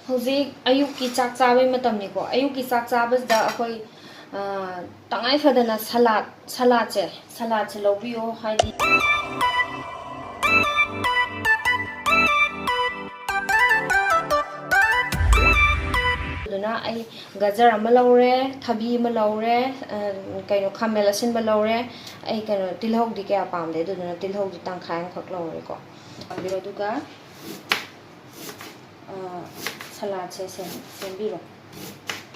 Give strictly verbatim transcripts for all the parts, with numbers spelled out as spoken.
ꯍꯧꯖꯤꯛ ꯑꯌꯨꯛꯀꯤ ꯆꯥꯛ ꯆꯥꯕꯩ ꯃꯇꯝꯅꯤꯀꯣ꯫ ꯑꯌꯨꯛꯀꯤ ꯆꯥꯛ ꯆꯥꯕꯁꯤꯗ ꯑꯩꯈꯣꯏ, ꯑ, ꯇꯉꯥꯏ ꯐꯗꯅ ꯁꯂꯥꯗ, ꯁꯂꯥꯗꯁꯦ, ꯁꯂꯥꯗꯁꯦ ꯂꯧꯕꯤꯌꯣ꯫ ꯍꯥꯏꯗꯤ, ꯑꯗꯨꯅ ꯑꯩ ꯒꯖꯔ ꯑꯃ ꯂꯧꯔꯦ, ꯊꯕꯤ ꯑꯃ ꯂꯧꯔꯦ, ꯑ, ꯀꯩꯅꯣ, ꯈꯥꯃꯦꯟ ꯑꯁꯤꯟꯕ ꯂꯧꯔꯦ꯫ ꯑꯩ, ꯀꯩꯅꯣ, ꯇꯤꯜꯍꯧꯗꯤ ꯀꯌꯥ ꯄꯥꯝꯗꯦ, ꯑꯗꯨꯗꯨꯅ ꯇꯤꯜꯍꯧꯗꯤ ꯇꯪꯈꯥꯏ ꯑꯃꯈꯛ ꯂꯧꯔꯦꯀꯣ꯫ ꯑꯗꯨꯒ ꯑ, ꯁꯂꯥꯗꯁꯦ ꯁꯦꯝ-, ꯁꯦꯝꯕꯤꯔꯣ꯫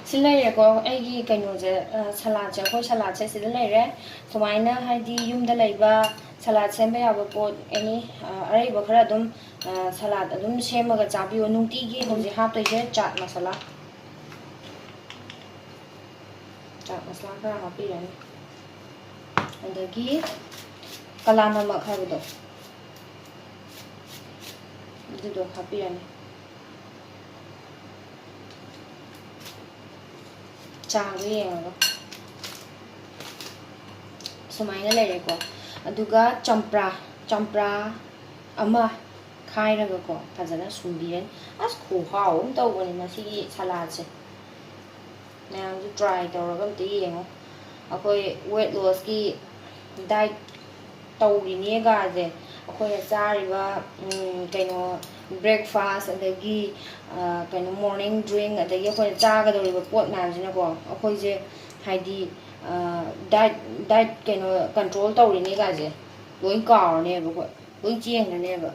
ꯁꯤ ꯂꯩꯔꯦꯀꯣ, ꯑꯩꯒꯤ ꯀꯩꯅꯣꯁꯦ, ꯑ, ꯁꯂꯥꯗꯁꯦ, ꯑꯩꯈꯣꯏ ꯁꯂꯥꯗꯁꯦ ꯁꯤꯗ ꯂꯩꯔꯦ꯫ ꯁꯨꯃꯥꯏꯅ, ꯍꯥꯏꯗꯤ, ꯌꯨꯝꯗ ꯂꯩꯕ ꯁꯂꯥꯗ ꯁꯦꯝꯕ ꯌꯥꯕ ꯄꯣꯠ, ꯑꯦꯅꯤ, ꯑ, ꯑꯔꯩꯕ ꯈꯔ ꯑꯗꯨꯝ, ꯑ, ꯁꯂꯥꯗ ꯑꯗꯨꯝ ꯁꯦꯝꯃꯒ ꯆꯥꯕꯤꯌꯣ꯫ ꯅꯨꯡꯇꯤꯒꯤ ꯍꯧꯖꯤꯛ ꯍꯥꯞꯇꯣꯏꯁꯦ ꯆꯥꯠ ꯃꯁꯥꯂꯥ꯫ ꯆꯥꯠ ꯃꯁꯥꯂꯥ ꯈꯔ ꯍꯥꯞꯄꯤꯔꯅꯤ꯫ ꯑꯗꯒꯤ ꯀꯂꯥ ꯅꯃꯛ ꯍꯥꯏꯕꯗꯣ, ꯑꯗꯨꯗꯣ ꯍꯥꯞꯄꯤꯔꯅꯤ꯫ ꯆꯥꯡꯗꯣ ꯌꯦꯡꯉꯒ꯫ ꯁꯨꯃꯥꯏꯅ ꯂꯩꯔꯦꯀꯣ꯫ ꯑꯗꯨꯒ ꯆꯝꯄ꯭ꯔꯥ, ꯆꯝꯄ꯭ꯔꯥ ꯑꯃ ꯈꯥꯏꯔꯒꯀꯣ, ꯐꯖꯅ ꯁꯨꯝꯕꯤꯔꯅꯤ꯫ ꯑꯁ, ꯈꯨꯍꯥꯎ ꯑꯃ ꯇꯧꯕꯅꯤ ꯃꯁꯤꯒꯤ ꯁꯂꯥꯗꯁꯦ꯫ ꯃꯌꯥꯝꯁꯨ try ꯇꯧꯔꯒ ꯑꯝꯇ ꯌꯦꯡꯉꯣ꯫ ꯑꯩꯈꯣꯏ weight lossꯀꯤ diet ꯇꯧꯔꯤꯅꯦꯒꯥꯁꯦ, ꯑꯩꯈꯣꯏꯅ ꯆꯥꯔꯤꯕ, ꯎꯝ, ꯀꯩꯅꯣ, breakfast, ꯑꯗꯒꯤ, ꯑ, ꯀꯩꯅꯣ, morning drink, ꯑꯗꯒꯤ ꯑꯩꯈꯣꯏꯅ ꯆꯥꯒꯗꯧꯔꯤꯕ ꯄꯣꯠ ꯃꯌꯥꯝꯁꯤꯅꯀꯣ, ꯑꯩꯈꯣꯏꯁꯦ, ꯍꯥꯏꯗꯤ, ꯑ, diet, diet, ꯀꯩꯅꯣ, control ꯇꯧꯔꯤꯅꯦꯒꯥꯁꯦ ꯂꯣꯏ ꯀꯥꯎꯔꯅꯦꯕ ꯑꯩꯈꯣꯏ, ꯂꯣꯏ ꯆꯦꯟꯈ꯭ꯔꯅꯦꯕ꯫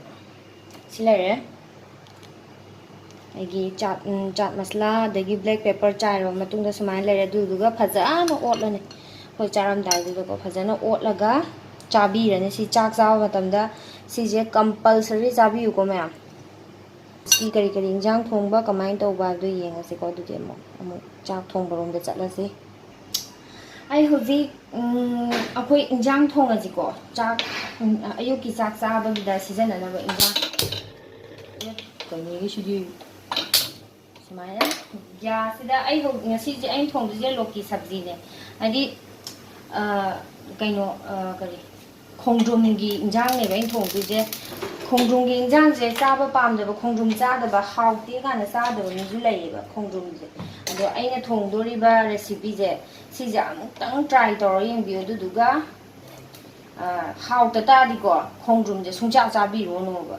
ꯁꯤ ꯂꯩꯔꯦ꯫ ꯑꯩꯒꯤ ꯆꯥꯠ, ꯎꯝ, ꯆꯥꯠ ꯃꯁꯂꯥ, ꯑꯗꯒꯤ black pepper ꯆꯥꯏꯔꯕ ꯃꯇꯨꯡꯗ ꯁꯨꯃꯥꯏꯅ ꯂꯩꯔꯦ꯫ ꯑꯗꯨꯗꯨꯒ ꯐꯖꯅ ꯑꯣꯠꯂꯅꯤ꯫ ꯑꯩꯈꯣꯏ ꯆꯥꯔꯝꯗꯥꯏꯗꯨꯗꯀꯣ ꯐꯖꯅ ꯑꯣꯠꯂꯒ ꯆꯥꯕꯤꯔꯅꯤ꯫ ꯁꯤ ꯆꯥꯛ ꯆꯥꯕ ꯃꯇꯝꯗ ꯁꯤꯁꯦ compulsory ꯆꯥꯕꯤꯌꯨꯀꯣ ꯃꯌꯥꯝ꯫ ꯁꯤ ꯀꯔꯤ ꯀꯔꯤ ꯏꯟꯖꯥꯡ ꯊꯣꯡꯕ, ꯀꯃꯥꯏꯅ ꯇꯧꯕ, ꯑꯗꯨ ꯌꯦꯡꯉꯁꯤꯀꯣ꯫ ꯑꯗꯨꯗꯤ ꯑꯃꯨꯛ, ꯑꯃꯨꯛ ꯆꯥꯛ ꯊꯣꯡꯕꯔꯣꯝꯗ ꯆꯠꯂꯁꯤ꯫ ꯑꯩ ꯍꯧꯖꯤꯛ, ꯎꯝ, ꯑꯩꯈꯣꯏ ꯏꯟꯖꯥꯡ ꯊꯣꯡꯉꯁꯤꯀꯣ꯫ ꯆꯥꯛ, ꯎꯝ, ꯑꯌꯨꯛꯀꯤ ꯆꯥꯛ ꯆꯥꯕꯒꯤꯗ ꯁꯤꯖꯤꯟꯅꯅꯕ ꯏꯟꯖꯥꯡ꯫ ꯀꯩꯅꯣꯒꯤꯁꯤꯗꯤ ꯁꯨꯃꯥꯏꯅ gasꯁꯤꯗ ꯑꯩ ꯍꯧ-, ꯉꯁꯤꯁꯦ ꯑꯩꯅ ꯊꯣꯡꯗꯣꯏꯁꯦ ꯂꯣꯀꯤ ꯁꯕꯖꯤꯅꯦ꯫ ꯍꯥꯏꯗꯤ, ꯑ, ꯀꯩꯅꯣ, ꯑ, ꯀꯔꯤ, ꯈꯣꯡꯗ꯭ꯔꯨꯝꯒꯤ ꯏꯟꯖꯥꯡꯅꯦꯕ ꯑꯩꯅ ꯊꯣꯡꯗꯣꯏꯁꯦ꯫ ꯈꯣꯡꯗ꯭ꯔꯨꯝꯒꯤ ꯏꯟꯖꯥꯡꯁꯦ ꯆꯥꯕ ꯄꯥꯝꯗꯕ, ꯈꯣꯡꯗ꯭ꯔꯨꯝ ꯆꯥꯗꯕ, ꯍꯥꯎꯇꯦ ꯀꯥꯏꯅ ꯆꯥꯗꯕ ꯃꯤꯁꯨ ꯂꯩꯌꯦꯕ ꯈꯣꯡꯗ꯭ꯔꯨꯝꯁꯦ꯫ ꯑꯗꯣ ꯑꯩꯅ ꯊꯣꯡꯗꯣꯔꯤꯕ recipeꯁꯦ, ꯁꯤꯁꯦ ꯑꯃꯨꯛꯇꯪ try ꯇꯧꯔ ꯌꯦꯡꯕꯤꯌꯨ꯫ ꯑꯗꯨꯗꯨꯒ, ꯑ, ꯍꯥꯎꯇ ꯇꯥꯔꯗꯤꯀꯣ, ꯈꯣꯡꯗ꯭ꯔꯨꯝꯁꯦ ꯁꯨꯡꯆꯥ ꯆꯥꯕꯤꯔꯨꯔꯅꯣꯕ꯫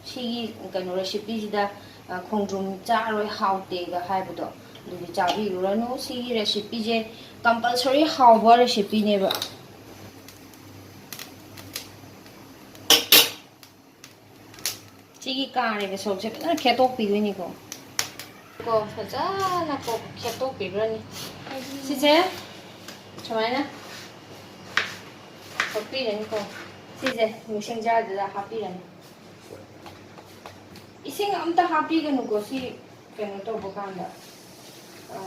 ꯁꯤꯒꯤ ꯀꯩꯅꯣ recipeꯁꯤꯗ, ꯑ, "ꯈꯣꯡꯗ꯭ꯔꯨꯝ ꯆꯥꯔꯣꯏ, ꯍꯥꯎꯇꯦꯒ" ꯍꯥꯏꯕꯗꯣ, ꯑꯗꯨꯗꯤ ꯆꯥꯕꯤꯔꯨꯔꯅꯨ꯫ ꯁꯤꯒꯤ recipeꯁꯦ compulsory ꯍꯥꯎꯕ recipeꯅꯦꯕ꯫ ꯁꯤꯒꯤ ꯀꯥꯔꯤꯕ ꯁꯔꯨꯛꯁꯦ ꯐꯖꯅ ꯈꯦꯠꯇꯣꯛꯄꯤꯗꯣꯏꯅꯤꯀꯣ꯫ ꯀꯣ, ꯐꯖꯅ ꯀꯣ ꯈꯦꯠꯇꯣꯛꯄꯤꯈ꯭ꯔꯅꯤ꯫ ꯁꯤꯁꯦ ꯁꯨꯃꯥꯏꯅ ꯈꯣꯠꯄꯤꯔꯅꯤꯀꯣ꯫ ꯁꯤꯁꯦ mixing jarꯗꯨꯗ ꯍꯥꯞꯄꯤꯔꯅꯤ꯫ ꯏꯁꯤꯡ ꯑꯝꯇ ꯍꯥꯞꯄꯤꯒꯅꯨꯀꯣ, ꯁꯤ ꯀꯩꯅꯣ ꯇꯧꯕ ꯀꯥꯟꯗ, ꯑ,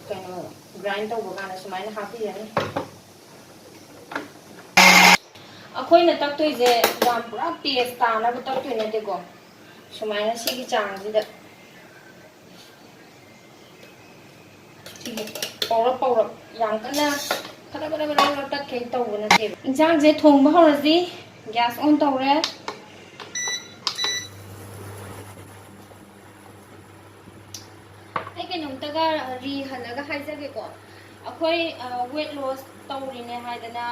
ꯀꯩꯅꯣ, grind ꯇꯧꯕ ꯀꯥꯟꯗ ꯁꯨꯃꯥꯏꯅ ꯍꯥꯞꯄꯤꯔꯅꯤ꯫ ꯑꯩꯈꯣꯏꯅ ꯇꯛꯇꯣꯏꯁꯦ ꯌꯥꯝ ꯄꯨꯔꯥ paste ꯇꯥꯅꯕ ꯇꯛꯇꯣꯏ ꯅꯠꯇꯦꯀꯣ꯫ ꯁꯨꯃꯥꯏꯅ ꯁꯤꯒꯤ ꯆꯥꯡꯁꯤꯗ, ꯁꯤꯒꯤ ꯄꯧꯔꯞ ꯄꯧꯔꯞ, ꯌꯥꯝ ꯀꯟꯅ ꯈꯔ ꯈꯔ ꯈꯔ ꯈꯔ ꯇꯛꯈꯩ ꯇꯧꯕ ꯅꯠꯇꯦꯕ꯫ ꯏꯟꯁꯥꯡꯁꯦ ꯊꯣꯡꯕ ꯍꯧꯔꯁꯤ꯫ Gas on ꯇꯧꯔꯦ꯫ ꯑꯩ ꯀꯩꯅꯣꯝꯇꯒ ꯔꯤꯍꯜꯂꯒ ꯍꯥꯏꯖꯒꯦꯀꯣ꯫ ꯑꯩꯈꯣꯏ, ꯑ, weight loss ꯇꯧꯔꯤꯅꯦ ꯍꯥꯏꯗꯅ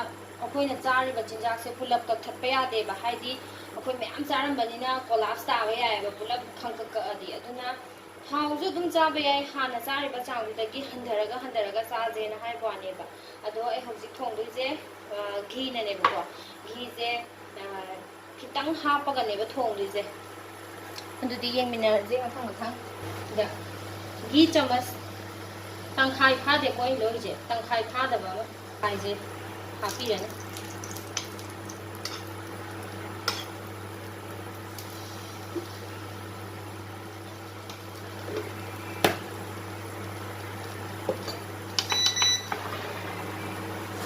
ꯑꯩꯈꯣꯏꯅ ꯆꯥꯔꯤꯕ ꯆꯤꯟꯖꯥꯛꯁꯦ ꯄꯨꯂꯞ ꯀꯛꯊꯠꯄ ꯌꯥꯗꯦꯕ꯫ ꯍꯥꯏꯗꯤ ꯑꯩꯈꯣꯏ ꯃꯌꯥꯝ ꯆꯥꯔꯝꯕꯅꯤꯅ collapse ꯇꯥꯕ ꯌꯥꯏꯑꯕ, ꯄꯨꯂꯞ ꯈꯪꯀꯛ ꯀꯛꯑꯗꯤ꯫ ꯑꯗꯨꯅ ꯊꯥꯎꯁꯨ ꯑꯗꯨꯝ ꯆꯥꯕ ꯌꯥꯏ, ꯍꯥꯟꯅ ꯆꯥꯔꯤꯕ ꯆꯥꯡꯗꯨꯗꯒꯤ ꯍꯟꯊꯔꯒ ꯍꯟꯊꯔꯒ ꯆꯥꯁꯦꯅ ꯍꯥꯏꯕ ꯋꯥꯅꯦꯕ꯫ ꯑꯗꯣ ꯑꯩ ꯍꯧꯖꯤꯛ ꯊꯣꯡꯗꯣꯏꯁꯦ, ꯑ, ꯘꯤꯅꯅꯦꯕꯀꯣ꯫ ꯘꯤꯁꯦ, ꯑ, ꯈꯤꯇꯪ ꯍꯥꯞꯄꯒꯅꯦꯕ ꯊꯣꯡꯗꯣꯏꯁꯦ꯫ ꯑꯗꯨꯗꯤ ꯌꯦꯡꯃꯤꯟꯅꯔꯁꯦ ꯃꯊꯪ ꯃꯊꯪ꯫ ꯁꯤꯗ ꯘꯤ ꯆꯥꯃꯁ ꯇꯪꯈꯥꯏ ꯐꯥꯗꯦꯀꯣ ꯑꯩ ꯂꯧꯔꯤꯁꯦ, ꯇꯪꯈꯥꯏ ꯐꯥꯗꯕ ꯑꯃ ꯍꯥꯏꯁꯦ ꯍꯥꯞꯄꯤꯔꯅꯤ꯫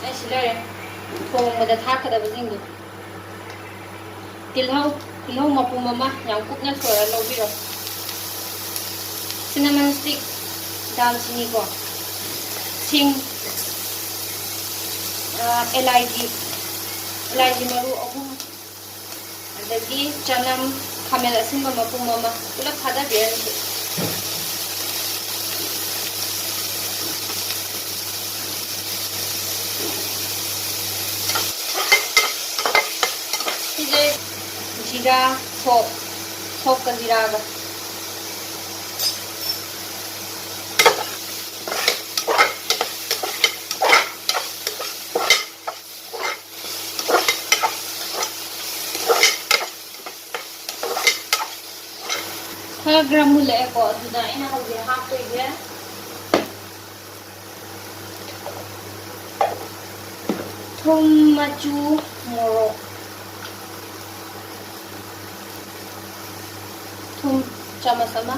ꯑꯩ ꯁꯤ ꯂꯩꯔꯦ꯫ ꯊꯣꯡꯕꯗ ꯊꯥꯛꯀꯗꯕꯁꯤꯡꯗꯣ꯫ ꯇꯤꯜꯍꯧ, ꯇꯤꯜꯍꯧ ꯃꯄꯨꯝ ꯑꯃ ꯌꯥꯝ ꯀꯨꯞꯅ ꯁꯣꯏꯔ ꯂꯧꯕꯤꯔꯣ꯫ Cinnamon stick, ꯗꯥꯜꯆꯤꯅꯤꯀꯣ, ꯁꯤꯡ, ꯑ, ꯑꯦꯂꯥꯏꯆꯤ, ꯑꯦꯂꯥꯏꯆꯤ ꯃꯔꯨ ꯑꯍꯨꯝ, ꯑꯗꯒꯤ ꯆꯅꯝ, ꯈꯥꯃꯦꯟ ꯑꯁꯤꯟꯕ ꯃꯄꯨꯝ ꯑꯃ ꯄꯨꯂꯞ ꯊꯥꯗꯕꯤꯔꯅꯤ꯫ ꯁꯤꯁꯦ ꯖꯤꯔꯥ, ꯁꯣꯞ, ꯁꯣꯞꯀ ꯖꯤꯔꯥꯒ꯫ ꯈꯔ ꯈꯔ ꯃꯨꯜꯂꯛꯑꯦꯀꯣ, ꯑꯗꯨꯗ ꯑꯩꯅ ꯍꯧꯖꯤꯛ ꯍꯥꯞꯇꯣꯏꯁꯦ ꯊꯨꯝ, ꯃꯆꯨ, ꯃꯣꯔꯣꯛ꯫ ꯊꯨꯝ ꯆꯥꯃꯁ ꯑꯃ,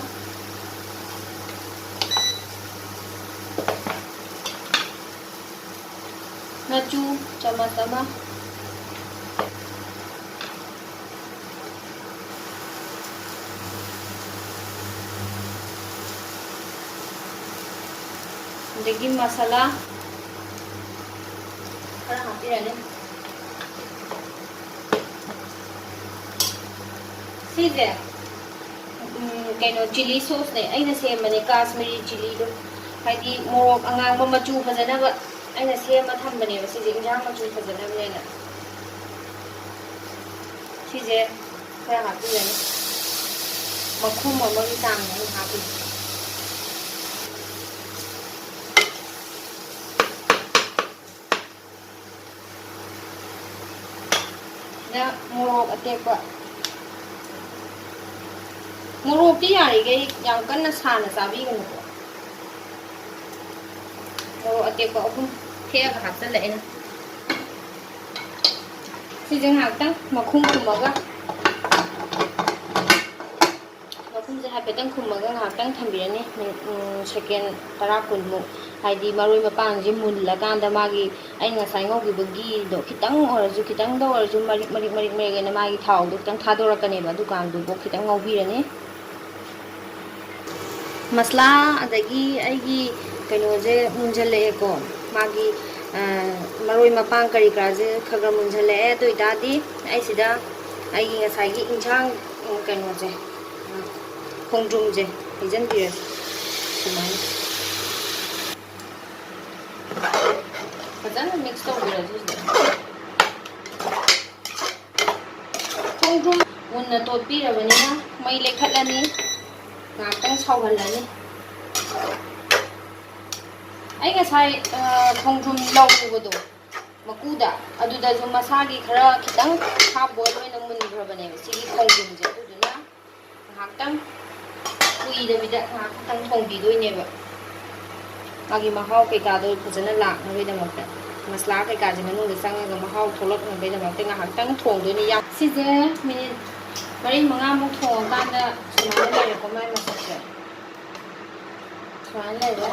ꯃꯆꯨ ꯆꯥꯃꯁ ꯑꯃ, ꯑꯗꯒꯤ ꯃꯁꯥꯂꯥ ꯈꯔ ꯍꯥꯞꯄꯤꯔꯅꯤ꯫ ꯁꯤꯁꯦ, ꯎꯝ, ꯀꯩꯅꯣ, ꯆꯤꯂꯤ ꯁꯣꯁꯅꯦ, ꯑꯩꯅ ꯁꯦꯝꯕꯅꯦ, ꯀꯥꯁꯃꯤꯔꯤ ꯆꯤꯂꯤꯗꯣ, ꯍꯥꯏꯗꯤ ꯃꯣꯔꯣꯛ ꯑꯉꯥꯡꯕ ꯃꯆꯨ ꯐꯖꯅꯕ ꯑꯩꯅ ꯁꯦꯝꯃ ꯊꯝꯕꯅꯦꯕ꯫ ꯁꯤꯁꯦ ꯏꯟꯖꯥꯡ ꯃꯆꯨ ꯐꯖꯅꯕꯅꯦꯅ꯫ ꯁꯤꯁꯦ ꯈꯔ ꯍꯥꯞꯄꯤꯔꯅꯤ, ꯃꯈꯨꯝ ꯑꯃꯒꯤ ꯆꯥꯡꯅꯦ ꯑꯩꯅ ꯍꯥꯞꯄꯤꯁꯦ꯫ ꯁꯤꯗ ꯃꯣꯔꯣꯛ ꯑꯇꯦꯛꯄ, ꯃꯣꯔꯣꯛꯇꯤ ꯌꯥꯔꯤꯈꯩ ꯌꯥꯝ ꯀꯟꯅ ꯁꯥꯅ ꯆꯥꯕꯤꯒꯅꯨꯀꯣ꯫ ꯃꯣꯔꯣꯛ ꯑꯇꯦꯛꯄ ꯑꯍꯨꯝ ꯊꯦꯛꯑꯒ ꯍꯥꯞꯆꯜꯂꯦ ꯑꯩꯅ꯫ ꯁꯤꯁꯦ ꯉꯥꯏꯍꯥꯛꯇꯪ ꯃꯈꯨꯝ ꯈꯨꯝꯃꯒ, ꯃꯈꯨꯝꯁꯦ ꯍꯥꯏꯐꯦꯠꯇꯪ ꯈꯨꯝꯃꯒ ꯉꯥꯏꯍꯥꯛꯇꯪ ꯊꯝꯕꯤꯔꯅꯤ, ꯃꯤꯅꯤꯠ, ꯎꯝ, ꯁꯦꯀꯦꯟ ꯇꯔꯥ ꯀꯨꯟꯃꯨꯛ꯫ ꯍꯥꯏꯗꯤ ꯃꯔꯣꯏ ꯃꯄꯥꯡꯁꯦ ꯃꯨꯜꯂꯀꯥꯟꯗ ꯃꯥꯒꯤ, ꯑꯩꯅ ꯉꯁꯥꯏ ꯉꯧꯈꯤꯕ ꯘꯤꯗꯣ ꯈꯤꯇꯪ ꯑꯣꯏꯔꯁꯨ, ꯈꯤꯇꯪꯗ ꯑꯣꯏꯔꯁꯨ ꯃꯔꯤꯛ ꯃꯔꯤꯛ ꯃꯔꯤꯛ ꯃꯔꯤꯛ ꯑꯅ ꯃꯥꯒꯤ ꯊꯥꯎꯗꯣ ꯈꯤꯇꯪ ꯊꯥꯗꯣꯔꯛꯀꯅꯦꯕ, ꯑꯗꯨꯀꯥꯟꯗꯨꯕꯨ ꯈꯤꯇꯪ ꯉꯧꯕꯤꯔꯅꯤ꯫ ꯃꯁꯂꯥ ꯑꯗꯒꯤ ꯑꯩꯒꯤ ꯀꯩꯅꯣꯁꯦ ꯃꯨꯟꯖꯜꯂꯛꯑꯦꯀꯣ, ꯃꯥꯒꯤ, ꯑ, ꯃꯔꯣꯏ ꯃꯄꯥꯡ ꯀꯔꯤ ꯀꯔꯥꯁꯦ ꯈꯔ ꯈꯔ ꯃꯨꯟꯖꯜꯂꯛꯑꯦ꯫ ꯑꯗꯨ ꯑꯣꯏꯇꯥꯔꯗꯤ ꯑꯩ ꯁꯤꯗ ꯑꯩꯒꯤ ꯉꯁꯥꯏꯒꯤ ꯏꯟꯁꯥꯡ, ꯎꯝ, ꯀꯩꯅꯣꯁꯦ, ꯎꯝ, ꯈꯣꯡꯗ꯭ꯔꯨꯝꯁꯦ ꯍꯩꯖꯤꯟꯕꯤꯔꯁꯤ ꯁꯨꯃꯥꯏꯅ꯫ ꯐꯖꯅ ꯃꯤꯛꯁ ꯇꯧꯕꯤꯔꯁꯤ ꯁꯤꯗ꯫ ꯈꯣꯡꯗ꯭ꯔꯨꯝ ꯃꯨꯟꯅ ꯇꯣꯠꯄꯤꯔꯕꯅꯤꯅ ꯃꯩ ꯂꯩꯈꯠꯂꯅꯤ, ꯉꯥꯏꯍꯥꯛꯇꯪ ꯁꯧꯍꯜꯂꯅꯤ꯫ ꯑꯩ ꯉꯁꯥꯏ, ꯑ, ꯈꯣꯡꯗ꯭ꯔꯨꯝ ꯂꯧꯕꯗꯣ ꯃꯀꯨꯗ, ꯑꯗꯨꯗꯁꯨ ꯃꯁꯥꯒꯤ ꯈꯔ ꯈꯤꯇꯪ ꯍꯥꯞ ꯕꯣꯏꯜ ꯑꯣꯏꯅ ꯃꯨꯟꯈ꯭ꯔꯕꯅꯦꯕ ꯁꯤꯒꯤ ꯈꯣꯡꯗ꯭ꯔꯨꯝꯁꯦ꯫ ꯑꯗꯨꯗꯨꯅ ꯉꯥꯏꯍꯥꯛꯇꯪ ꯀꯨꯏꯗꯕꯤꯗ ꯉꯥꯏꯍꯥꯛꯇꯪ ꯊꯣꯡꯕꯤꯗꯣꯏꯅꯦꯕ꯫ ꯃꯥꯒꯤ ꯃꯍꯥꯎ ꯀꯩꯀꯥꯗꯣ ꯐꯖꯅ ꯂꯥꯛꯅꯕꯒꯤꯗꯃꯛꯇ, ꯃꯁꯂꯥ ꯀꯩꯀꯥꯁꯦ ꯃꯅꯨꯡꯗ ꯆꯪꯉꯒ ꯃꯍꯥꯎ ꯊꯣꯛꯂꯛꯅꯕꯒꯤꯗꯃꯛꯇ ꯉꯥꯏꯍꯥꯛꯇꯪ ꯊꯣꯡꯗꯣꯏꯅꯦ꯫ ꯌꯥꯝ, ꯁꯤꯁꯦ ꯃꯤꯅꯤꯠ ꯃꯔꯤ ꯃꯉꯥꯃꯨꯛ ꯊꯣꯡꯉꯀꯥꯟꯗ ꯁꯨꯃꯥꯏꯅ ꯂꯩꯔꯦꯀꯣ, ꯃꯥꯏ ꯃꯁꯛꯁꯦ꯫ ꯁꯨꯃꯥꯏꯅ ꯂꯩꯔꯦ꯫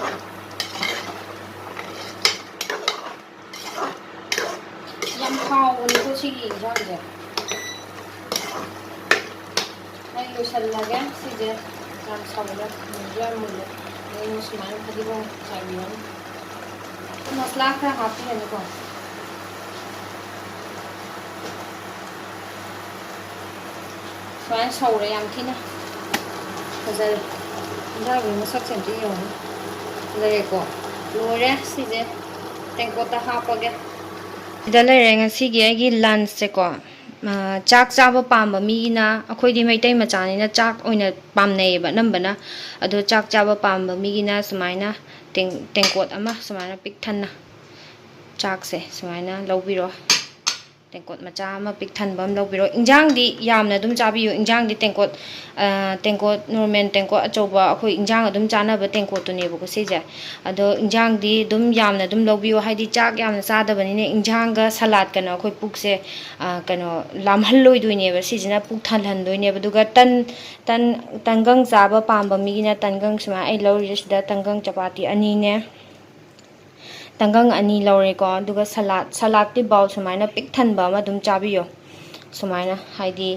ꯌꯥꯝ ꯍꯥꯎꯕꯅꯤꯀꯣ ꯁꯤꯒꯤ ꯏꯟꯖꯥꯡꯁꯦ꯫ ꯑꯩ ꯂꯣꯏꯁꯜꯂꯒꯦ ꯁꯤꯁꯦ꯫ ꯌꯥꯝ ꯁꯧꯔꯦ, ꯃꯨꯟꯁꯨ ꯌꯥꯝ ꯃꯨꯜꯂꯦ꯫ ꯑꯗꯨꯅ ꯁꯨꯃꯥꯏꯅ ꯐꯗꯤꯒꯣꯝ ꯆꯥꯏꯕꯤꯔꯅꯤ꯫ ꯃꯁꯂꯥ ꯈꯔ ꯍꯥꯞꯄꯤꯔꯅꯤꯀꯣ꯫ ꯁꯨꯃꯥꯏꯅ ꯁꯧꯔꯦ, ꯌꯥꯝ ꯊꯤꯅ ꯐꯖꯔꯦ꯫ ꯏꯟꯖꯥꯡꯒꯤ ꯃꯁꯛꯁꯦ ꯑꯝꯇ ꯌꯦꯡꯉꯨ꯫ ꯐꯖꯔꯦꯀꯣ? ꯂꯣꯏꯔꯦ꯫ ꯁꯤꯁꯦ ꯇꯦꯡꯀꯣꯠꯇ ꯍꯥꯞꯄꯒꯦ꯫ ꯁꯤꯗ ꯂꯩꯔꯦ ꯉꯁꯤꯒꯤ ꯑꯩꯒꯤ ꯂꯟꯁꯁꯦꯀꯣ꯫ ꯑ, ꯆꯥꯛ ꯆꯥꯕ ꯄꯥꯝꯕ ꯃꯤꯒꯤꯅ, ꯑꯩꯈꯣꯏꯗꯤ ꯃꯩꯇꯩ ꯃꯆꯥꯅꯤꯅ ꯆꯥꯛ ꯑꯣꯏꯅ ꯄꯥꯝꯅꯩꯌꯦꯕ ꯑꯅꯝꯕꯅ꯫ ꯑꯗꯣ ꯆꯥꯛ ꯆꯥꯕ ꯄꯥꯝꯕ ꯃꯤꯒꯤꯅ ꯁꯨꯃꯥꯏꯅ ꯇꯦꯡ-, ꯇꯦꯡꯀꯣꯠ ꯑꯃ ꯁꯨꯃꯥꯏꯅ ꯄꯤꯛ ꯊꯟꯅ ꯆꯥꯛꯁꯦ ꯁꯨꯃꯥꯏꯅ ꯂꯧꯕꯤꯔꯣ꯫ ꯇꯦꯡꯀꯣꯠ ꯃꯆꯥ ꯑꯃ ꯄꯤꯛ ꯊꯟꯕ ꯑꯃ ꯂꯧꯕꯤꯔꯣ꯫ ꯏꯟꯖꯥꯡꯗꯤ ꯌꯥꯝꯅ ꯑꯗꯨꯝ ꯆꯥꯕꯤꯌꯨ꯫ ꯏꯟꯖꯥꯡꯗꯤ ꯇꯦꯡꯀꯣꯠ, ꯑ, ꯇꯦꯡꯀꯣꯠ, ꯅꯣꯔꯃꯦꯜ ꯇꯦꯡꯀꯣꯠ ꯑꯆꯧꯕ ꯑꯩꯈꯣꯏ ꯏꯟꯖꯥꯡ ꯑꯗꯨꯝ ꯆꯥꯅꯕ ꯇꯦꯡꯀꯣꯠꯇꯨꯅꯦꯕꯀꯣ ꯁꯤꯁꯦ꯫ ꯑꯗꯣ ꯏꯟꯖꯥꯡꯗꯤ ꯑꯗꯨꯝ ꯌꯥꯝꯅ ꯑꯗꯨꯝ ꯂꯧꯕꯤꯌꯨ, ꯍꯥꯏꯗꯤ ꯆꯥꯛ ꯌꯥꯝꯅ ꯆꯥꯗꯕꯅꯤꯅ ꯏꯟꯖꯥꯡꯒ ꯁꯂꯥꯠꯀꯅ ꯑꯩꯈꯣꯏ ꯄꯨꯛꯁꯦ, ꯑ, ꯀꯩꯅꯣ, ꯂꯥꯝꯍꯜꯂꯣꯏꯗꯣꯏꯅꯦꯕ꯫ ꯁꯤꯁꯤꯅ ꯄꯨꯛ ꯊꯜꯍꯟꯗꯣꯏꯅꯦꯕ꯫ ꯑꯗꯨꯒ ꯇꯟ, ꯇꯟ, ꯇꯟꯒꯪ ꯆꯥꯕ ꯄꯥꯝꯕ ꯃꯤꯒꯤꯅ ꯇꯟꯒꯪ ꯁꯨꯃꯥꯏꯅ ꯑꯩ ꯂꯧꯔꯤꯁꯦ ꯁꯤꯗ ꯇꯟꯒꯪ ꯆꯄꯥꯇꯤ ꯑꯅꯤꯅꯦ꯫ ꯇꯪꯒꯪ ꯑꯅꯤ ꯂꯧꯔꯦꯀꯣ꯫ ꯑꯗꯨꯒ ꯁꯂꯥꯠ, ꯁꯂꯥꯠꯇꯤ bowl ꯁꯨꯃꯥꯏꯅ ꯄꯤꯛ ꯊꯟꯕ ꯑꯃ ꯑꯗꯨꯝ ꯆꯥꯕꯤꯌꯣ꯫ ꯁꯨꯃꯥꯏꯅ ꯍꯥꯏꯗꯤ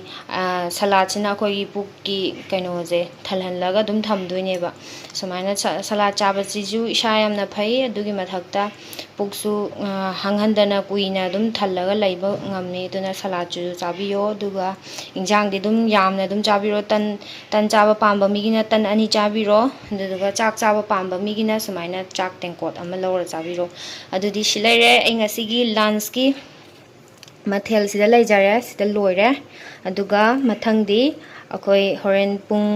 ꯁꯂꯥꯠꯁꯤꯅ ꯑꯩꯈꯣꯏꯒꯤ ꯄꯨꯛꯀꯤ ꯀꯩꯅꯣꯁꯦ ꯊꯜꯍꯜꯂꯒ ꯑꯗꯨꯝ ꯊꯝꯗꯣꯏꯅꯦꯕ꯫ ꯁꯨꯃꯥꯏꯅ ꯁꯂꯥꯠ ꯆꯥꯕꯁꯤꯁꯨ ꯏꯁꯥ ꯌꯥꯝꯅ ꯐꯩ꯫ ꯑꯗꯨꯒꯤ ꯃꯊꯛꯇ ꯄꯨꯛꯁꯨ ꯍꯥꯡꯍꯟꯗꯅ ꯀꯨꯏꯅ ꯑꯗꯨꯝ ꯊꯜꯂꯒ ꯂꯩꯕ ꯉꯝꯃꯤ꯫ ꯑꯗꯨꯅ ꯁꯂꯥꯠꯁꯤꯁꯨ ꯆꯥꯕꯤꯌꯣ꯫ ꯑꯗꯨꯒ ꯏꯟꯖꯥꯡꯗꯤ ꯑꯗꯨꯝ ꯌꯥꯝꯅ ꯑꯗꯨꯝ ꯆꯥꯕꯤꯔꯣ꯫ ꯇꯟ ꯇꯟ ꯆꯥꯕ ꯄꯥꯝꯕ ꯃꯤꯒꯤꯅ ꯇꯟ ꯑꯅꯤ ꯆꯥꯕꯤꯔꯣ꯫ ꯑꯗꯨꯗꯨꯒ ꯆꯥꯛ ꯆꯥꯕ ꯄꯥꯝꯕ ꯃꯤꯒꯤꯅ ꯁꯨꯃꯥꯏꯅ ꯆꯥꯛ ꯇꯦꯡꯀꯣꯠ ꯑꯃ ꯂꯧꯔ ꯆꯥꯕꯤꯔꯣ꯫ ꯑꯗꯨꯗꯤ ꯁꯤ ꯂꯩꯔꯦ ꯑꯩ ꯉꯁꯤꯒꯤ ꯂꯟꯁꯀꯤ ꯃꯊꯦꯜꯁꯤꯗ ꯂꯩꯖꯔꯦ꯫ ꯁꯤꯗ ꯂꯣꯏꯔꯦ꯫ ꯑꯗꯨꯒ ꯃꯊꯪꯗꯤ ꯑꯩꯈꯣꯏ ꯍꯣꯔꯦꯟ ꯄꯨꯡ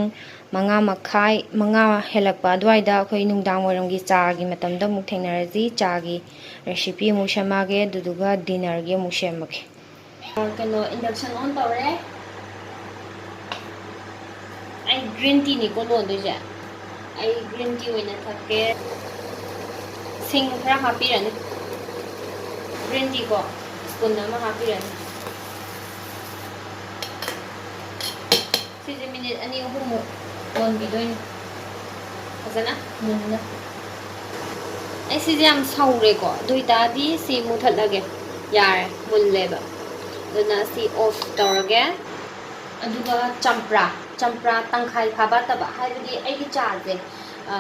ꯃꯉꯥ ꯃꯈꯥꯏ, ꯃꯉꯥ ꯍꯦꯜꯂꯛꯄ ꯑꯗꯨꯋꯥꯏꯗ ꯑꯩꯈꯣꯏ ꯅꯨꯡꯗꯥꯡ ꯋꯥꯏꯔꯝꯒꯤ ꯆꯥꯒꯤ ꯃꯇꯝꯗ ꯑꯃꯨꯛ ꯊꯦꯡꯅꯔꯁꯤ꯫ ꯆꯥꯒꯤ ꯔꯦꯁꯤꯄꯤ ꯑꯃꯨꯛ ꯁꯦꯝꯃꯛꯑꯒꯦ, ꯑꯗꯨꯗꯨꯒ ꯗꯤꯅꯔꯒꯤ ꯑꯃꯨꯛ ꯁꯦꯝꯃꯒꯦ꯫ ꯀꯩꯅꯣ, induction on ꯇꯧꯔꯦ꯫ ꯑꯩ green teaꯅꯤꯀꯣ ꯂꯣꯟꯗꯣꯏꯁꯦ꯫ ꯑꯩ green tea ꯑꯣꯏꯅ ꯊꯛꯀꯦ꯫ ꯁꯤꯡ ꯈꯔ ꯍꯥꯞꯄꯤꯔꯅꯤ꯫ Green teaꯀꯣ, spoon ꯑꯃ ꯍꯥꯞꯄꯤꯔꯅꯤ꯫ ꯁꯤꯁꯦ ꯃꯤꯅꯤꯠ ꯑꯅꯤ ꯑꯍꯨꯝꯃꯨꯛ ꯂꯣꯟꯕꯤꯗꯣꯏꯅꯤ, ꯐꯖꯅ ꯃꯨꯟꯅ꯫ ꯑꯩ ꯁꯤꯁꯦ ꯌꯥꯝ ꯁꯧꯔꯦꯀꯣ, ꯑꯗꯨ ꯑꯣꯏꯇꯥꯔꯗꯤ ꯁꯤ ꯃꯨꯊꯠꯂꯒꯦ꯫ ꯌꯥꯔꯦ, ꯃꯨꯜꯂꯦꯕ꯫ ꯑꯗꯨꯅ ꯁꯤ off ꯇꯧꯔꯒꯦ꯫ ꯑꯗꯨꯒ ꯆꯝꯄ꯭ꯔꯥ, ꯆꯝꯄ꯭ꯔꯥ ꯇꯪꯈꯥꯏ ꯐꯥꯕꯥꯠꯇꯕ, ꯍꯥꯏꯕꯗꯤ ꯑꯩꯒꯤ ꯆꯥꯁꯦ, ꯑ,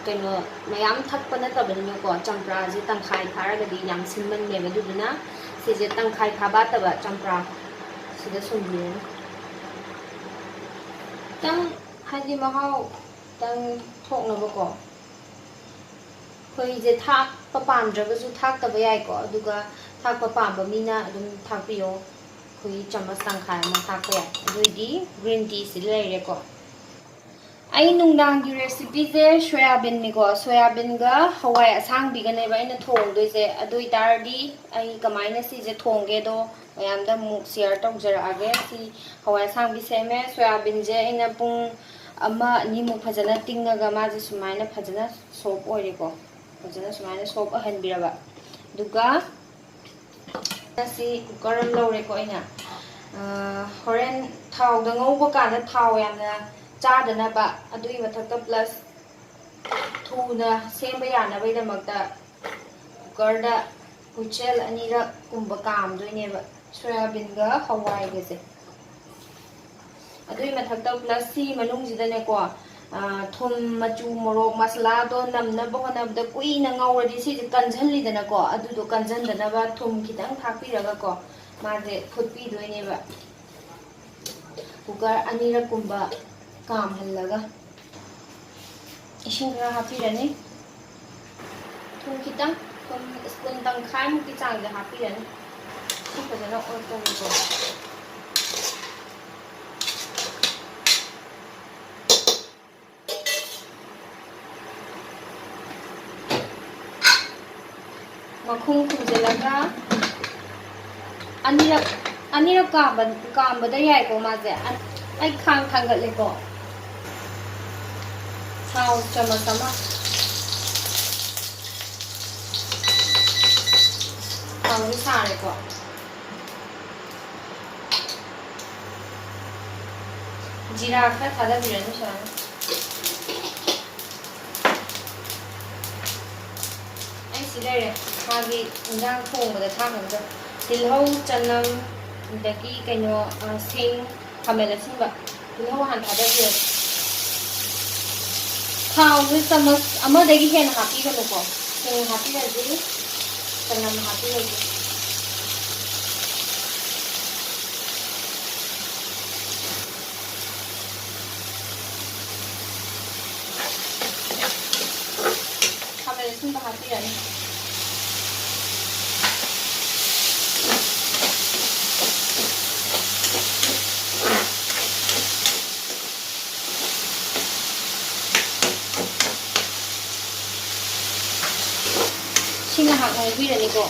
ꯀꯩꯅꯣ, ꯃꯌꯥꯝ ꯊꯛꯄ ꯅꯠꯇꯕꯅꯤꯅꯀꯣ, ꯆꯝꯄ꯭ꯔꯥꯁꯦ ꯇꯪꯈꯥꯏ ꯐꯥꯔꯒꯗꯤ ꯌꯥꯝ ꯁꯤꯟꯃꯟꯅꯦꯕ꯫ ꯑꯗꯨꯗꯨꯅ ꯁꯤꯁꯦ ꯇꯪꯈꯥꯏ ꯐꯥꯕꯥꯠꯇꯕ ꯆꯝꯄ꯭ꯔꯥ ꯁꯤꯗ ꯁꯨꯝꯕꯤꯔꯅꯤ꯫ ꯈꯤꯇꯪ, ꯍꯥꯏꯗꯤ, ꯃꯍꯥꯎ ꯈꯤꯇꯪ ꯊꯣꯛꯅꯕꯀꯣ꯫ ꯈꯣꯏꯍꯤꯁꯦ ꯊꯥꯛꯄ ꯄꯥꯝꯗ꯭ꯔꯒꯁꯨ ꯊꯥꯛꯇꯕ ꯌꯥꯏꯀꯣ, ꯑꯗꯨꯒ ꯊꯥꯛꯄ ꯄꯥꯝꯕ ꯃꯤꯅ ꯑꯗꯨꯝ ꯊꯥꯛꯄꯤꯌꯣ꯫ ꯈꯣꯏꯍꯤ ꯆꯥꯃꯁ ꯇꯪꯈꯥꯏ ꯑꯃ ꯊꯥꯛꯄ ꯌꯥꯏ꯫ ꯑꯗꯨ ꯑꯣꯏꯗꯤ green teaꯁꯤ ꯂꯩꯔꯦꯀꯣ꯫ ꯑꯩ ꯅꯨꯡꯗꯥꯡꯒꯤ recipeꯁꯦ ꯁꯣꯌꯥꯕꯤꯟꯅꯤꯀꯣ, ꯁꯣꯌꯥꯕꯤꯟꯒ ꯍꯋꯥꯏ ꯑꯁꯥꯡꯕꯤꯒꯅꯦꯕ ꯑꯩꯅ ꯊꯣꯡꯗꯣꯏꯁꯦ꯫ ꯑꯗꯨ ꯑꯣꯏꯇꯥꯔꯗꯤ ꯑꯩ ꯀꯃꯥꯏꯅ ꯁꯤꯁꯦ ꯊꯣꯡꯒꯦꯗꯣ ꯃꯌꯥꯝꯗ ꯑꯃꯨꯛ share ꯇꯧꯖꯔꯛꯑꯒꯦ꯫ ꯁꯤ ꯍꯋꯥꯏ ꯑꯁꯥꯡꯕꯤ ꯁꯦꯝꯃꯦ꯫ ꯁꯣꯌꯥꯕꯤꯟꯁꯦ ꯑꯩꯅ ꯄꯨꯡ ꯑꯃ ꯑꯅꯤꯃꯨꯛ ꯐꯖꯅ ꯇꯤꯡꯉꯒ ꯃꯥꯁꯦ ꯁꯨꯃꯥꯏꯅ ꯐꯖꯅ soft ꯑꯣꯏꯔꯦꯀꯣ꯫ ꯐꯖꯅ ꯁꯨꯃꯥꯏꯅ soft ꯑꯣꯏꯍꯟꯕꯤꯔꯕ꯫ ꯑꯗꯨꯒ ꯁꯤ cooker ꯑꯃ ꯂꯧꯔꯦꯀꯣ ꯑꯩꯅ꯫ ꯑ, ꯍꯣꯔꯦꯟ ꯊꯥꯎꯗ ꯉꯧꯕ ꯀꯥꯟꯗ ꯊꯥꯎ ꯌꯥꯝꯅ ꯆꯥꯗꯅꯕ, ꯑꯗꯨꯒꯤ ꯃꯊꯛꯇ plus ꯊꯨꯅ ꯁꯦꯝꯕ ꯌꯥꯅꯕꯒꯤꯗꯃꯛꯇ cookerꯗ ꯍꯨꯏꯁꯦꯜ ꯑꯅꯤꯔꯛ ꯀꯨꯝꯕ ꯀꯥꯝꯗꯣꯏꯅꯦꯕ꯫ ꯁꯣꯌꯥꯕꯤꯟꯒ ꯍꯋꯥꯏꯒꯁꯦ꯫ ꯑꯗꯨꯒꯤ ꯃꯊꯛꯇ plus ꯁꯤ ꯃꯅꯨꯡꯁꯤꯗꯅꯦꯀꯣ, ꯑ, ꯊꯨꯝ, ꯃꯆꯨ, ꯃꯣꯔꯣꯛ, ꯃꯁꯥꯂꯥꯗꯣ ꯅꯝꯅꯕ ꯍꯣꯠꯅꯕꯗ ꯀꯨꯏꯅ ꯉꯧꯔꯗꯤ ꯁꯤꯁꯦ ꯀꯟꯁꯤꯜꯂꯤꯗꯅꯀꯣ, ꯑꯗꯨꯗꯣ ꯀꯟꯁꯤꯟꯗꯅꯕ ꯊꯨꯝ ꯈꯤꯇꯪ ꯊꯥꯛꯄꯤꯔꯒꯀꯣ, ꯃꯥꯁꯦ ꯐꯨꯠꯄꯤꯗꯣꯏꯅꯦꯕ꯫ Cooker ꯑꯅꯤꯔꯛꯀꯨꯝꯕ ꯀꯥꯝꯍꯜꯂꯒ ꯏꯁꯤꯡ ꯈꯔ ꯍꯥꯞꯄꯤꯔꯅꯤ꯫ ꯊꯨꯝ ꯈꯤꯇꯪ, ꯊꯨꯝ spoon ꯇꯪꯈꯥꯏꯃꯨꯛꯀꯤ ꯆꯥꯡꯁꯦ ꯍꯥꯞꯄꯤꯔꯅꯤ꯫ ꯏꯁꯤꯡ ꯐꯖꯅ ꯑꯣꯠꯇꯣꯏꯅꯤꯀꯣ꯫ ꯃꯈꯨꯝ ꯈꯨꯝꯖꯤꯜꯂꯒ ꯑꯅꯤꯔꯛ, ꯑꯅꯤꯔꯛ ꯀꯥꯝꯕ-, ꯀꯥꯝꯕꯗ ꯌꯥꯏꯀꯣ ꯃꯥꯁꯦ꯫ ꯑ-, ꯑꯩ ꯈꯥꯡ ꯊꯥꯡꯒꯠꯂꯦꯀꯣ꯫ ꯊꯥꯎ ꯆꯥꯃꯁ ꯑꯃ꯫ ꯊꯥꯎꯁꯦ ꯁꯥꯔꯦꯀꯣ꯫ ꯖꯤꯔꯥ ꯈꯔ ꯊꯥꯗꯕꯤꯔꯅꯤ ꯁꯨꯃꯥꯏꯅ꯫ ꯑꯩ ꯁꯤ ꯂꯩꯔꯦ, ꯃꯥꯒꯤ ꯏꯟꯖꯥꯡ ꯊꯣꯡꯕꯗ ꯊꯥꯛꯅꯕꯗꯣ꯫ ꯇꯤꯜꯍꯧ, ꯆꯅꯝ, ꯑꯗꯒꯤ ꯀꯩꯅꯣ, ꯑ, ꯁꯤꯡ, ꯈꯥꯃꯦꯟ ꯑꯁꯤꯟꯕ꯫ ꯇꯤꯜꯍꯧ ꯍꯥꯟꯅ ꯊꯥꯗꯕꯤꯔꯒꯦ꯫ ꯊꯥꯎꯁꯦ ꯆꯥꯃꯁ ꯑꯃꯗꯒꯤ ꯍꯦꯟꯅ ꯍꯥꯞꯄꯤꯒꯅꯨꯀꯣ꯫ ꯁꯤꯡ ꯍꯥꯞꯄꯤꯔꯁꯤ, ꯆꯅꯝ ꯍꯥꯞꯄꯤꯔꯁꯤ꯫ ꯈꯥꯃꯦꯟ ꯑꯁꯤꯟꯕ ꯍꯥꯞꯄꯤꯔꯅꯤ꯫ ꯁꯤ ꯉꯥꯏꯍꯥꯛ ꯉꯧꯕꯤꯔꯅꯤꯀꯣ꯫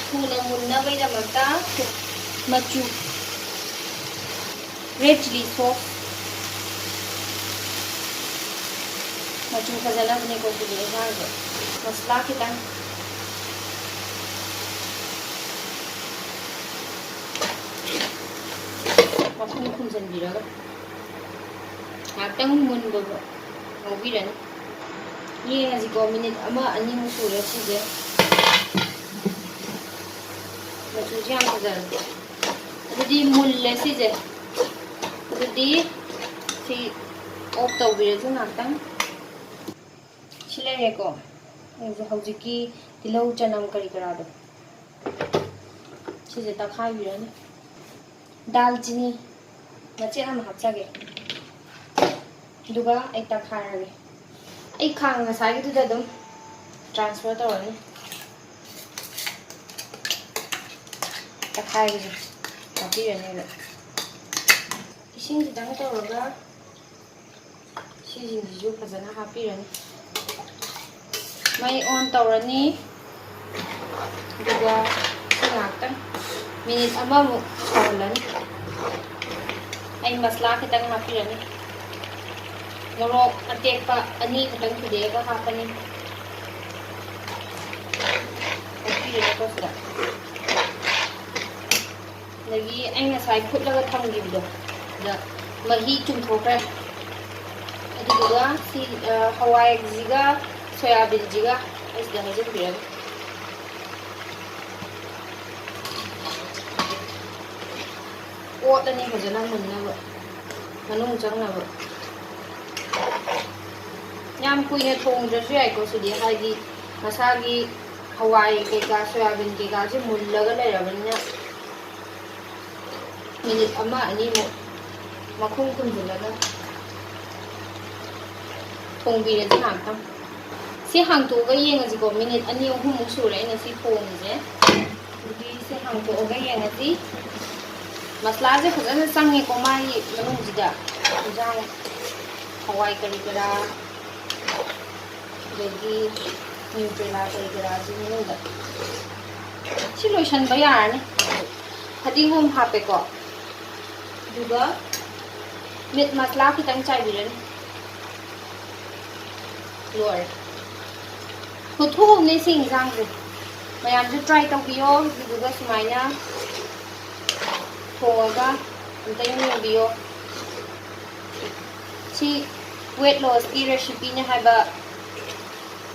ꯊꯨꯅ ꯃꯨꯟꯅꯕꯒꯤꯗꯃꯛꯇ ꯃꯆꯨ, red chilli sauce, ꯃꯆꯨ ꯐꯖꯅꯕꯅꯦꯀꯣ ꯁꯤꯗꯤ ꯌꯦꯟꯁꯥꯡꯁꯦ꯫ ꯃꯁꯂꯥ ꯈꯤꯇꯪ꯫ ꯃꯈꯨꯝ ꯈꯨꯝꯖꯤꯟꯕꯤꯔꯒ ꯉꯥꯏꯍꯥꯛꯇꯪ ꯃꯨꯟꯕ ꯉꯧꯕꯤꯔꯅꯤ꯫ ꯌꯦꯡꯉꯁꯤꯀꯣ, ꯃꯤꯅꯤꯠ ꯑꯃ ꯑꯅꯤꯃꯨꯛ ꯁꯨꯔꯦ ꯁꯤꯁꯦ꯫ ꯃꯆꯨꯁꯦ ꯌꯥꯝ ꯐꯖꯔꯦ꯫ ꯑꯗꯨꯗꯤ ꯃꯨꯜꯂꯦ ꯁꯤꯁꯦ꯫ ꯑꯗꯨꯗꯤ ꯁꯤ off ꯇꯧꯕꯤꯔꯁꯤ ꯉꯥꯛꯇꯪ꯫ ꯁꯤ ꯂꯩꯔꯦꯀꯣ꯫ ꯑꯗꯨ ꯍꯧꯖꯤꯛꯀꯤ ꯇꯤꯜꯍꯧ, ꯆꯅꯝ, ꯀꯔꯤ ꯀꯔꯥꯗꯣ ꯁꯤꯁꯦ ꯇꯛꯈꯥꯏꯕꯤꯔꯅꯤ꯫ ꯗꯥꯜꯆꯤꯅꯤ ꯃꯆꯦꯠ ꯑꯃ ꯍꯥꯞꯆꯒꯦ꯫ ꯑꯗꯨꯒ ꯑꯩ ꯇꯛꯈꯥꯏꯔꯒꯦ꯫ ꯑꯩ ꯈꯥꯡ ꯉꯁꯥꯏꯒꯤꯗꯨꯗ ꯑꯗꯨꯝ transfer ꯇꯧꯔꯅꯤ꯫ ꯇꯛꯈꯥꯏꯕꯁꯦ ꯍꯥꯞꯄꯤꯔꯅꯦꯕ꯫ ꯏꯁꯤꯡ ꯈꯤꯇꯪ ꯇꯧꯔꯒ ꯁꯤꯁꯤꯡꯁꯤꯁꯨ ꯐꯖꯅ ꯍꯥꯞꯄꯤꯔꯅꯤ꯫ ꯃꯩ on ꯇꯧꯔꯅꯤ꯫ ꯑꯗꯨꯒ ꯁꯤ ꯉꯥꯛꯇꯪ minute ꯑꯃꯃꯨꯛ ꯁꯧꯍꯜꯂꯅꯤ꯫ ꯑꯩ ꯃꯁꯂꯥ ꯈꯤꯇꯪ ꯍꯥꯞꯄꯤꯔꯅꯤ꯫ ꯃꯣꯔꯣꯛ ꯑꯇꯦꯛꯄ ꯑꯅꯤ ꯈꯛꯇꯪ ꯊꯨꯗꯦꯛꯑꯒ ꯍꯥꯞꯄꯅꯤ꯫ ꯍꯥꯞꯄꯤꯔꯅꯤꯀꯣ ꯁꯤꯗ꯫ ꯑꯗꯒꯤ ꯑꯩ ꯉꯁꯥꯏ ꯐꯨꯠꯂꯒ ꯊꯝꯈꯤꯕꯗꯣ, ꯑꯗ ꯃꯍꯤ ꯆꯨꯝꯊꯣꯛꯈ꯭ꯔꯦ꯫ ꯑꯗꯨꯗꯨꯒ ꯁꯤ, ꯑ, ꯍꯋꯥꯏꯁꯤꯒ ꯁꯣꯌꯥꯕꯤꯟꯁꯤꯒ ꯑꯩ ꯁꯤꯗ ꯍꯩꯖꯤꯟꯕꯤꯔꯒꯦ꯫ ꯑꯣꯠꯂꯅꯤ ꯐꯖꯅ ꯃꯨꯟꯅꯕ, ꯃꯅꯨꯡ ꯆꯪꯅꯕ꯫ ꯌꯥꯝ ꯀꯨꯏꯅ ꯊꯣꯡꯗ꯭ꯔꯁꯨ ꯌꯥꯏꯀꯣ ꯁꯤꯗꯤ, ꯍꯥꯏꯗꯤ ꯃꯁꯥꯒꯤ ꯍꯋꯥꯏ ꯀꯩꯀꯥ, ꯁꯣꯌꯥꯕꯤꯟ ꯀꯩꯀꯥꯁꯦ ꯃꯨꯜꯂꯒ ꯂꯩꯔꯕꯅꯤꯅ꯫ Minute ꯑꯃ ꯑꯅꯤꯃꯨꯛ ꯃꯈꯨꯝ ꯈꯨꯝꯖꯤꯜꯂꯒ ꯊꯣꯡꯕꯤꯔꯁꯤ ꯉꯥꯛꯇꯪ꯫ ꯁꯤ ꯍꯥꯡꯇꯣꯛꯑꯒ ꯌꯦꯡꯉꯁꯤꯀꯣ꯫ Minute ꯑꯅꯤ ꯑꯍꯨꯝꯃꯨꯛ ꯁꯨꯔꯦ ꯑꯩꯅ ꯁꯤ ꯊꯣꯡꯉꯤꯁꯦ꯫ ꯑꯗꯨꯗꯤ ꯁꯤ ꯍꯥꯡꯇꯣꯛꯑꯒ ꯌꯦꯡꯉꯁꯤ꯫ ꯃꯁꯂꯥꯁꯦ ꯐꯖꯅ ꯆꯪꯉꯦꯀꯣ ꯃꯥꯒꯤ ꯃꯅꯨꯡꯁꯤꯗ꯫ ꯏꯟꯖꯥꯡ ꯍꯋꯥꯏ ꯀꯔꯤ ꯀꯔꯥ, ꯑꯗꯒꯤ Nutella ꯀꯔꯤ ꯀꯔꯥꯁꯤ ꯃꯅꯨꯡꯗ꯫ ꯁꯤ ꯂꯣꯏꯁꯟꯕ ꯌꯥꯔꯅꯤ꯫ ꯐꯗꯤꯒꯣꯝ ꯍꯥꯞꯄꯦꯀꯣ꯫ ꯑꯗꯨꯒ meat ꯃꯁꯂꯥ ꯈꯤꯇꯪ ꯆꯥꯏꯕꯤꯔꯅꯤ꯫ ꯂꯣꯏꯔꯦ꯫ ꯈꯨꯊꯣꯡꯅꯦ ꯁꯤ ꯏꯟꯖꯥꯡꯁꯦ꯫ ꯃꯌꯥꯝꯁꯨ try ꯇꯧꯕꯤꯌꯣ꯫ ꯑꯗꯨꯗꯨꯒ ꯁꯨꯃꯥꯏꯅ ꯊꯣꯡꯉꯒ ꯑꯝꯇ ꯌꯦꯡꯕꯤꯌꯣ꯫ ꯁꯤ weight lossꯀꯤ recipeꯅꯦ ꯍꯥꯏꯕ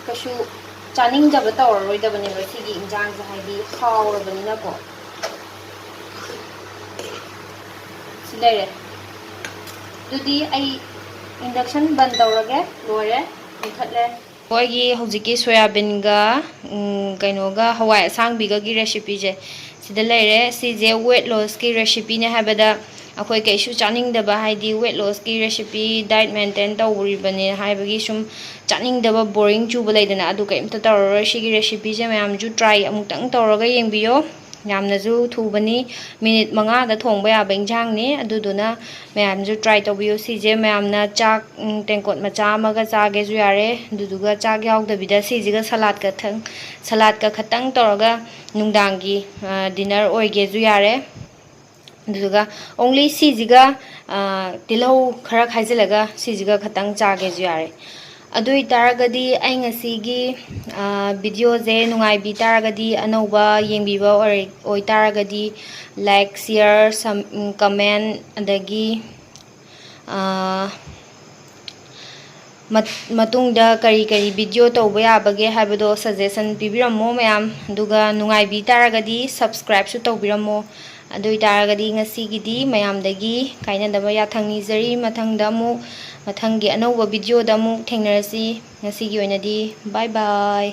ꯀꯩꯁꯨ ꯆꯥꯅꯤꯡꯗꯕ ꯇꯧꯔꯔꯣꯏꯗꯕꯅꯦꯕ ꯁꯤꯒꯤ ꯏꯟꯖꯥꯡꯁꯦ, ꯍꯥꯏꯗꯤ ꯍꯥꯎꯔꯕꯅꯤꯅꯀꯣ꯫ ꯂꯩꯔꯦ꯫ ꯑꯗꯨꯗꯤ ꯑꯩ induction ꯕꯟ ꯇꯧꯔꯒꯦ꯫ ꯂꯣꯏꯔꯦ꯫ ꯃꯨꯊꯠꯂꯦ꯫ ꯑꯩꯈꯣꯏꯒꯤ ꯍꯧꯖꯤꯛꯀꯤ ꯁꯣꯌꯥꯕꯤꯟꯒ, ꯎꯝ, ꯀꯩꯅꯣꯒ, ꯍꯋꯥꯏ ꯑꯁꯥꯡꯕꯤꯒꯒꯤ recipeꯁꯦ ꯁꯤꯗ ꯂꯩꯔꯦ꯫ ꯁꯤꯁꯦ weight lossꯀꯤ recipeꯅꯦ ꯍꯥꯏꯕꯗ ꯑꯩꯈꯣꯏ ꯀꯩꯁꯨ ꯆꯥꯅꯤꯡꯗꯕ, ꯍꯥꯏꯗꯤ weight lossꯀꯤ recipe, diet maintain ꯇꯧꯔꯤꯕꯅꯦ ꯍꯥꯏꯕꯒꯤ ꯁꯨꯝ ꯆꯥꯅꯤꯡꯗꯕ, boring ꯆꯨꯕ ꯂꯩꯗꯅ, ꯑꯗꯨ ꯀꯩꯝꯇ ꯇꯧꯔꯔꯣꯏ꯫ ꯁꯤꯒꯤ recipeꯁꯦ ꯃꯌꯥꯝꯁꯨ try ꯑꯃꯨꯛꯇꯪ ꯇꯧꯔꯒ ꯌꯦꯡꯕꯤꯌꯣ꯫ ꯌꯥꯝꯅꯁꯨ ꯊꯨꯕꯅꯤ, ꯃꯤꯅꯤꯠ ꯃꯉꯥꯗ ꯊꯣꯡꯕ ꯌꯥꯕ ꯏꯟꯁꯥꯡꯅꯤ꯫ ꯑꯗꯨꯗꯨꯅ ꯃꯌꯥꯝꯁꯨ try ꯇꯧꯕꯤꯌꯨ꯫ ꯁꯤꯁꯦ ꯃꯌꯥꯝꯅ ꯆꯥꯛ, ꯎꯝ, ꯇꯦꯡꯀꯣꯠ ꯃꯆꯥ ꯑꯃꯒ ꯆꯥꯒꯦꯁꯨ ꯌꯥꯔꯦ, ꯑꯗꯨꯗꯨꯒ ꯆꯥꯛ ꯌꯥꯎꯗꯕꯤꯗ ꯁꯤꯁꯤꯒ ꯁꯂꯥꯠꯀ ꯊꯪ-, ꯁꯂꯥꯠꯀ ꯈꯛꯇꯪ ꯇꯧꯔꯒ ꯅꯨꯡꯗꯥꯡꯒꯤ, ꯑ, dinner ꯑꯣꯏꯒꯦꯁꯨ ꯌꯥꯔꯦ꯫ ꯑꯗꯨꯗꯨꯒ only ꯁꯤꯁꯤꯒ, ꯑ, ꯇꯤꯜꯍꯧ ꯈꯔ ꯈꯥꯏꯖꯤꯜꯂꯒ ꯁꯤꯁꯤꯒ ꯈꯛꯇꯪ ꯆꯥꯒꯦꯁꯨ ꯌꯥꯔꯦ꯫ ꯑꯗꯨ ꯑꯣꯏꯇꯥꯔꯒꯗꯤ ꯑꯩ ꯉꯁꯤꯒꯤ, ꯑ, videoꯁꯦ ꯅꯨꯡꯉꯥꯏꯕꯤ ꯇꯥꯔꯒꯗꯤ, ꯑꯅꯧꯕ ꯌꯦꯡꯕꯤꯕ ꯑꯣꯏ-, ꯑꯣꯏꯇꯥꯔꯒꯗꯤ, like, share, some, comment, ꯑꯗꯒꯤ, ꯑ, ꯃꯠ-, ꯃꯇꯨꯡꯗ ꯀꯔꯤ ꯀꯔꯤ video ꯇꯧꯕ ꯌꯥꯕꯒꯦ ꯍꯥꯏꯕꯗꯣ suggestion ꯄꯤꯕꯤꯔꯝꯃꯣ ꯃꯌꯥꯝ꯫ ꯑꯗꯨꯒ ꯅꯨꯡꯉꯥꯏꯕꯤ ꯇꯥꯔꯒꯗꯤ subscribeꯁꯨ ꯇꯧꯕꯤꯔꯝꯃꯣ꯫ ꯑꯗꯨ ꯑꯣꯏꯇꯥꯔꯒꯗꯤ ꯉꯁꯤꯒꯤꯗꯤ ꯃꯌꯥꯝꯗꯒꯤ ꯀꯥꯏꯅꯗꯕ ꯌꯥꯊꯪ ꯅꯤꯖꯔꯤ꯫ ꯃꯊꯪꯗ ꯑꯃꯨꯛ, ꯃꯊꯪꯒꯤ ꯑꯅꯧꯕ videoꯗ ꯑꯃꯨꯛ ꯊꯦꯡꯅꯔꯁꯤ꯫ ꯉꯁꯤꯒꯤ ꯑꯣꯏꯅꯗꯤ bye bye꯫